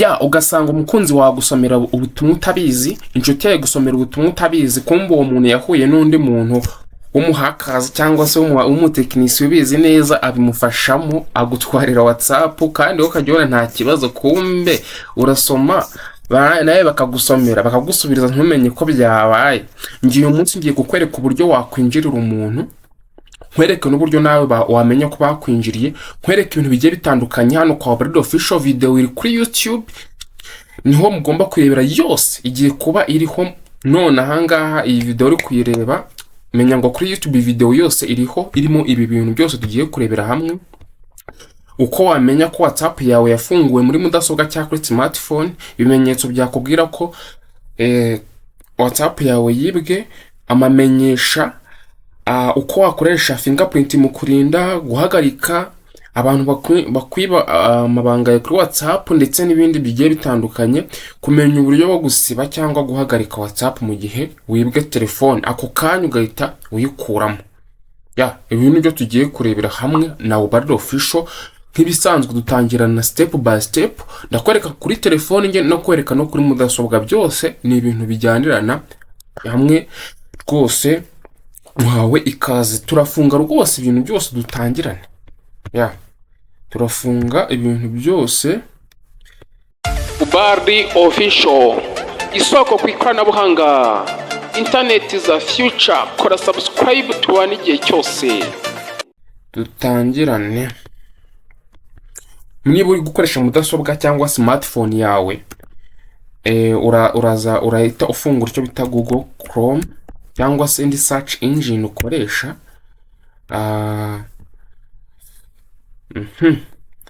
Ya, ugasanga umukunzi wawe gusomera ubutumwa utabizi, inshuti yawe gusomera ubutumwa utabizi. Kumva uwo muntu yahuye n'undi muntu w'umuhakazi cyangwa se w'umutekinisiye ubizi neza, abimufashamo, agutwarira WhatsApp, kandi wowe ukajya ubona nta kibazo. Kumbe urasoma, nawe bakagusomera, bakagusubiriza, ntumenye ko byabaye. Ngiye uyu munsi ngiye kukwereka uburyo wakwinjirira umuntu, nkwereke n'uburyo nawe wamenya ko bakwinjiriye, nkwereke ibintu bigiye bitandukanye hano kwa Ubalde Official. Video iri kuri YouTube, niho mugomba kurebera yose, igiye kuba iriho none ahangaha. Iyi video uri kuyireba, menya ngo kuri YouTube video yose iriho, irimo ibi bintu byose tugiye kurebera hamwe: uko wamenya ko WhatsApp yawe yafunguwe muri mudasobwa cyangwa kuri smartphone, ibimenyetso byakubwira ko WhatsApp yawe yibwe, amamenyesha, uko wakoresha fingerprint mu kurinda guhagarika abantu bakwiba amabanga yawe kuri WhatsApp, ndetse n'ibindi bigiye bitandukanye, kumenya uburyo bwo gusiba cyangwa guhagarika WhatsApp mu gihe wibwe telefone, ako kanya ugahita uyikuramo. Ya, ibi ni byo tugiye kurebera hamwe na Ubalde Official. Nk'ibisanzwe dutangirana step by step. Ndakwereka kuri telefone nge no kwereka no kuri mudasobwa, byose ni ibintu bijyanirana hamwe. Rwose muhawe ikaze. Turafunga rwose ibintu byose, dutangirane. Ya, turafunga ibintu byose. Ubalde Official, isoko ku ikoranabuhanga, interineti za future. Kora subscribe tubane igihe cyose. Dutangirane. Niba uri gukoresha mudasobwa cyangwa smartphone yawe, uraza urahita ufungura icyo bita Google Chrome cyangwa se indi search engine ukoresha.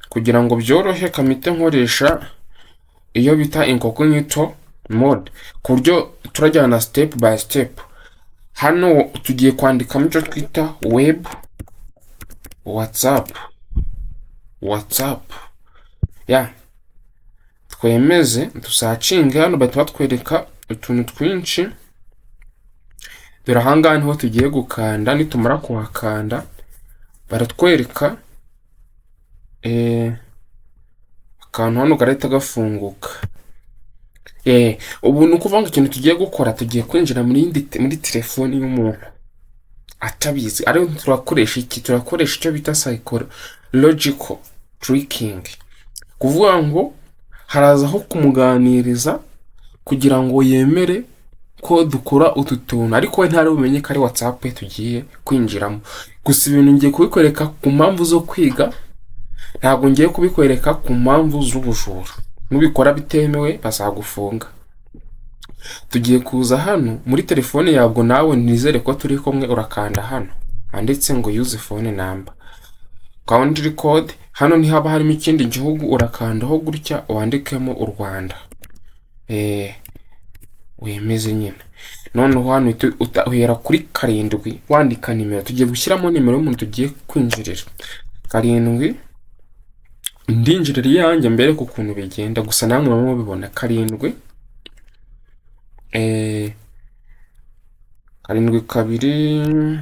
Kugira ngo byorohe, kamite nkoresha iyo bita incognito mode, ku buryo turajyana step by step. Hano tugiye kwandikamo icyo twita web WhatsApp. WhatsApp ya, twemeze, dusearchinge. Hano bahita batwereka utuntu twinshi. Dore ahangaha niho tugiye gukanda. Nitumara kuhakanda, baratwereka akantu hano karahita gafunguka. Ubu ni ukuvuga ngo ikintu tugiye gukora, tugiye kwinjira muri telefoni y'umuntu atabizi. Ariko turakoresha iki? Turakoresha icyo bita psychological tricking, kuvuga ngo harazaho kumuganiriza kugira ngo yemere ko dukora utu tuntu, ariko we ntari bumenye ko ari WhatsApp tugiye kwinjiramo. Gusa ibintu ngiye kubikwereka ku mpamvu zo kwiga, ntabwo ngiye kubikwereka ku mpamvu z'ubujura. Nubikora bitemewe bazagufunga. Tugiye kuza hano muri telefone yabwo, nawe nizere ko turi kumwe. Urakanda hano handitse ngo "Use phone number", country code. Hano ntihaba harimo ikindi gihugu, urakandaho gutya wandikemo u Rwanda, wemeze nyine. Noneho hano uhera kuri 7 wandika nimero. Tugiye gushyiramo nimero y'umuntu tugiye kwinjirira. 7, ndinjirira iyanjye mbere ku kuntu bigenda gusa, namwe muba mubibona. 7, 7 2 7 9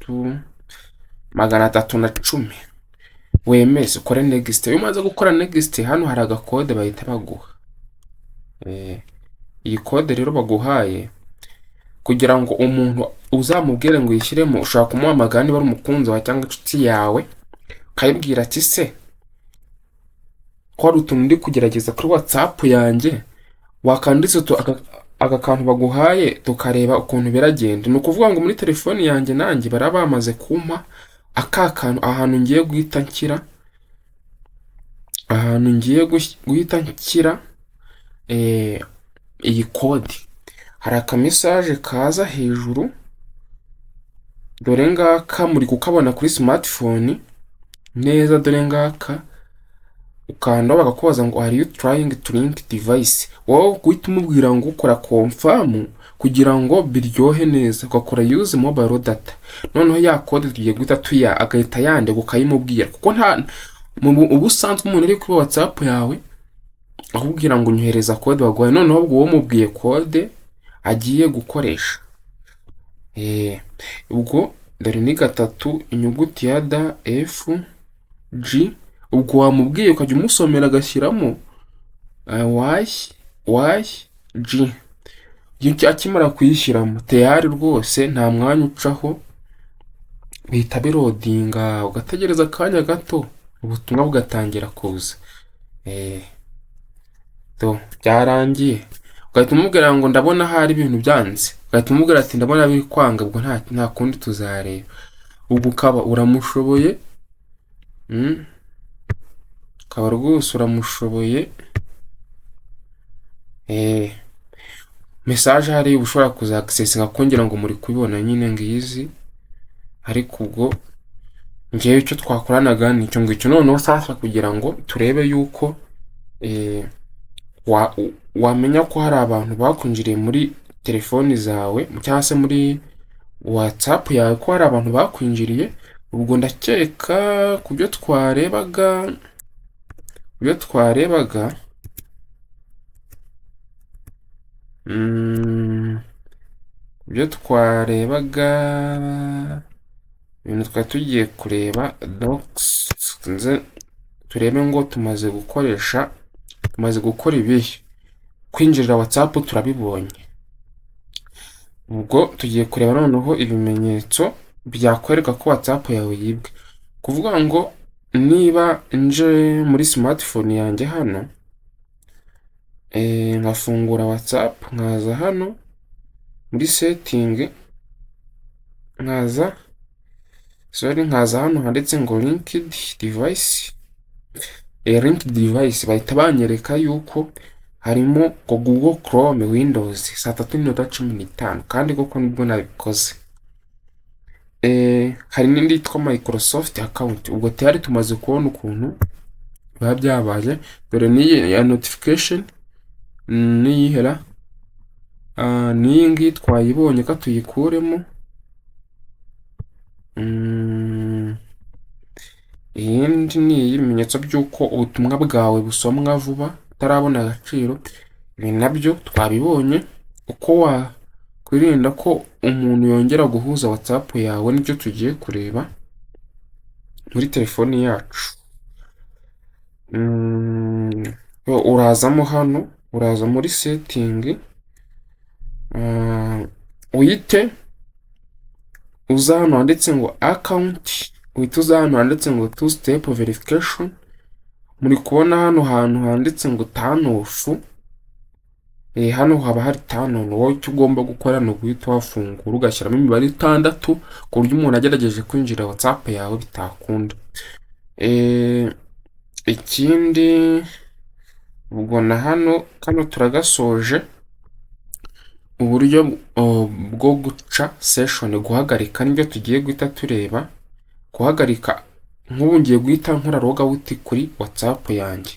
3 6 310. Wemeze, ukore next. Iyo umaze gukora next, hano hari agakode bahita baguha. Iyi kode rero baguhaye, kugira ngo umuntu uzamubwire ngo uyishyiremo, ushobora kumuhamagara niba ari umukunzi wawe cyangwa inshuti yawe, ukayibwira ati: "Se ko hari utuntu ndi kugerageza kuri WhatsApp yanjye, wakanditse aka kantu baguhaye tukareba ukuntu biragenda?" Ni ukuvuga ngo muri telefoni yanjye nanjye baraba bamaze kumpa aka kantu. Ahantu ngiye guhita nshyira, ahantu ngiye guhita nshyira iyi kode, hari akamessage kaza hejuru. Dore ngaka, muri kukabona kuri smartphone neza. Dore ngaka, ukandaho bakakubaza ngo "Are you trying to link device?" Wowe guhita umubwira ngo ukora confirm kugira ngo biryohe neza, ugakora use mobile data. Noneho ya kode tugiye guhita tuya, agahita yandika, ukayimubwira, kuko nta mu ubusanzwe umuntu uri kuri WhatsApp yawe akubwira ngo "Nyohereza kode baguhaye". Noneho ubwo wowe umubwiye kode agiye gukoresha. Ubwo dore ni 3, inyuguti ya D F G. Ubwo wamubwiye, ukajya umusomera agashyiramo Y Y G. Iyo akimara kuyishyiramo, tayari rwose nta mwanya ucaho, bihita biloadinga, ugategereza akanya gato, ubutumwa bugatangira kuza. Do byarangiye, ugahita umubwira ngo ndabona hari ibintu byanze, ugahita umubwira ati ndabona biri kwanga, ubwo nta kundi tuzareba. Ubwo ukaba uramushoboye, ukaba rwose uramushoboye. Message hariya uba ushobora kuzaccessinga, kugira ngo muri kubibona nyine ngizi. Ariko ubwo ngewe icyo twakoranaga ni icyo ngicyo. Noneho sasa kugira ngo turebe yuko wamenya ko hari abantu bakwinjiriye muri telefoni zawe cyangwa se muri WhatsApp yawe, ko hari abantu bakwinjiriye, ubwo ndakeka ku byo twarebaga, ku byo twarebaga, ibintu twari tugiye kureba, nze turebe ngo tumaze gukoresha, tumaze gukora ibihe. Kwinjirira WhatsApp turabibonye, ubwo tugiye kureba noneho ibimenyetso byakwereka ko WhatsApp yawe yibwe. Kuvuga ngo niba nje muri smartphone yanjye hano, nkafungura WhatsApp, nkaza hano muri setting, nkaza, sorry, nkaza hano handitse ngo linked device, linked device, bahita banyereka yuko harimo ngo Google Chrome Windows saa 3:15, kandi koko nibwo nabikoze. Hari n'indi yitwa Microsoft account. Ubwo tayari tumaze kubona ukuntu biba byabaye. Dore n'iyi ya notification n'iyihera, n'iyi ngiyi twayibonye, ko tuyikuremo. Iyindi ni iy'ibimenyetso by'uko ubutumwa bwawe busomwa vuba utarabona agaciro. Ibi nabyo twabibonye. Uko wakwirinda ko umuntu yongera guhuza WhatsApp yawe nibyo tugiye kureba muri telefoni yacu. Urazamo hano, uraza muri setting, uhite uza hano handitse ngo account, uhita uza hano handitse ngo two step verification. Muri kubona hano hantu handitse ngo turn off, hano haba hari turn on. Wowe icyo ugomba gukora ni uguhita wafungura, ugashyiramo imibare itandatu, ku buryo umuntu agerageje kwinjira WhatsApp yawe bitakunda. Ikindi ubwo na hano kano turagasoje. Uburyo bwo guca session, guhagarika, nibyo tugiye guhita tureba. Guhagarika, nk'ubu ngiye guhita nkora logout kuri WhatsApp yanjye.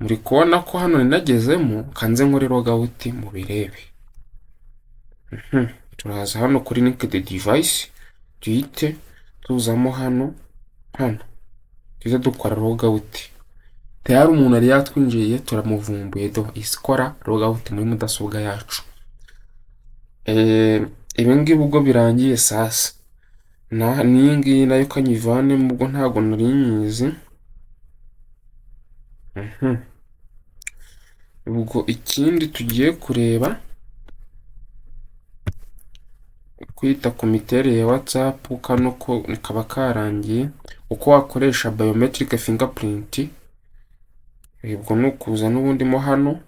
Muri kubona ko hano ninagezemo, kanze nkore logout mubirebe. Turaza hano kuri linked device, duhite tuzamo hano, duhite dukora logout. Tayari umuntu yari yatwinjiriye, turamuvumbuye. Do isikora logout muri mudasobwa yacu. Ibi ngibi ubwo birangiye, sasa n'iyi ngiyi nayo kanyivanemo, ubwo ntabwo nari nyizi. Ubwo ikindi tugiye kureba, kwita ku miterere ya WhatsApp, kano ko kaba karangiye. Uko wakoresha biometric fingerprint, ubwo ni ukuza n'ubundi mo hano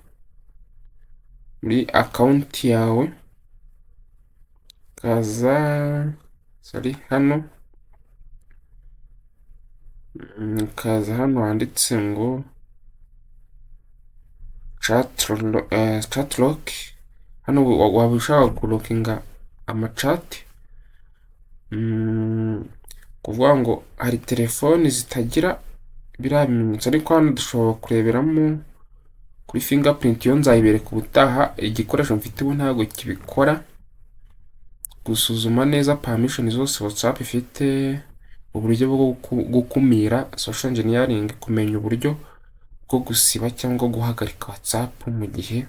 muri account yawe, ukaza, sorry, hano ukaza hano handitse ngo chat lock. Hano waba ushaka kulockinga amachat, kuvuga ngo hari telefoni zitagira biriya bimenyetso, ariko hano dushobora kureberamo kuri fingerprint. Yo nzayibereka ubutaha, igikoresho mfite ubu ntabwo kibikora. Gusuzuma neza permission zose WhatsApp ifite, uburyo bwo gukumira social engineering, kumenya uburyo bwo gusiba cyangwa guhagarika WhatsApp mu gihe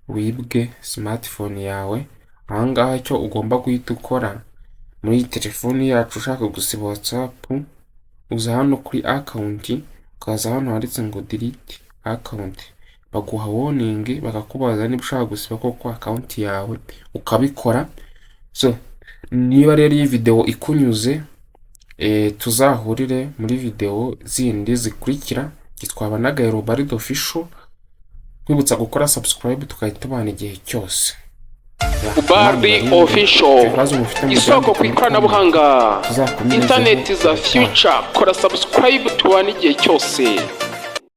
wibwe smartphone yawe. Aha ngaha icyo ugomba guhita ukora muri telefoni yacu ushaka gusiba WhatsApp Uza hano kuri account, ukaza hano handitse ngo "delete account". Baguha warning, bakakubaza niba ushaka gusiba koko account yawe, ukabikora. So niba rero iyi video ikunyuze, tuzahurire muri video zindi zikurikira. Twabanaga Robardo Official, nkwibutsa gukora subscribe, tukahita tubana igihe cyose. Ubardi Official, Ibibazo mufite isoko ku mubyandike muri ikoranabuhanga, tuzakomerezeho interineti za ubutaha. Future. Kora subscribe, tubane igihe cyose.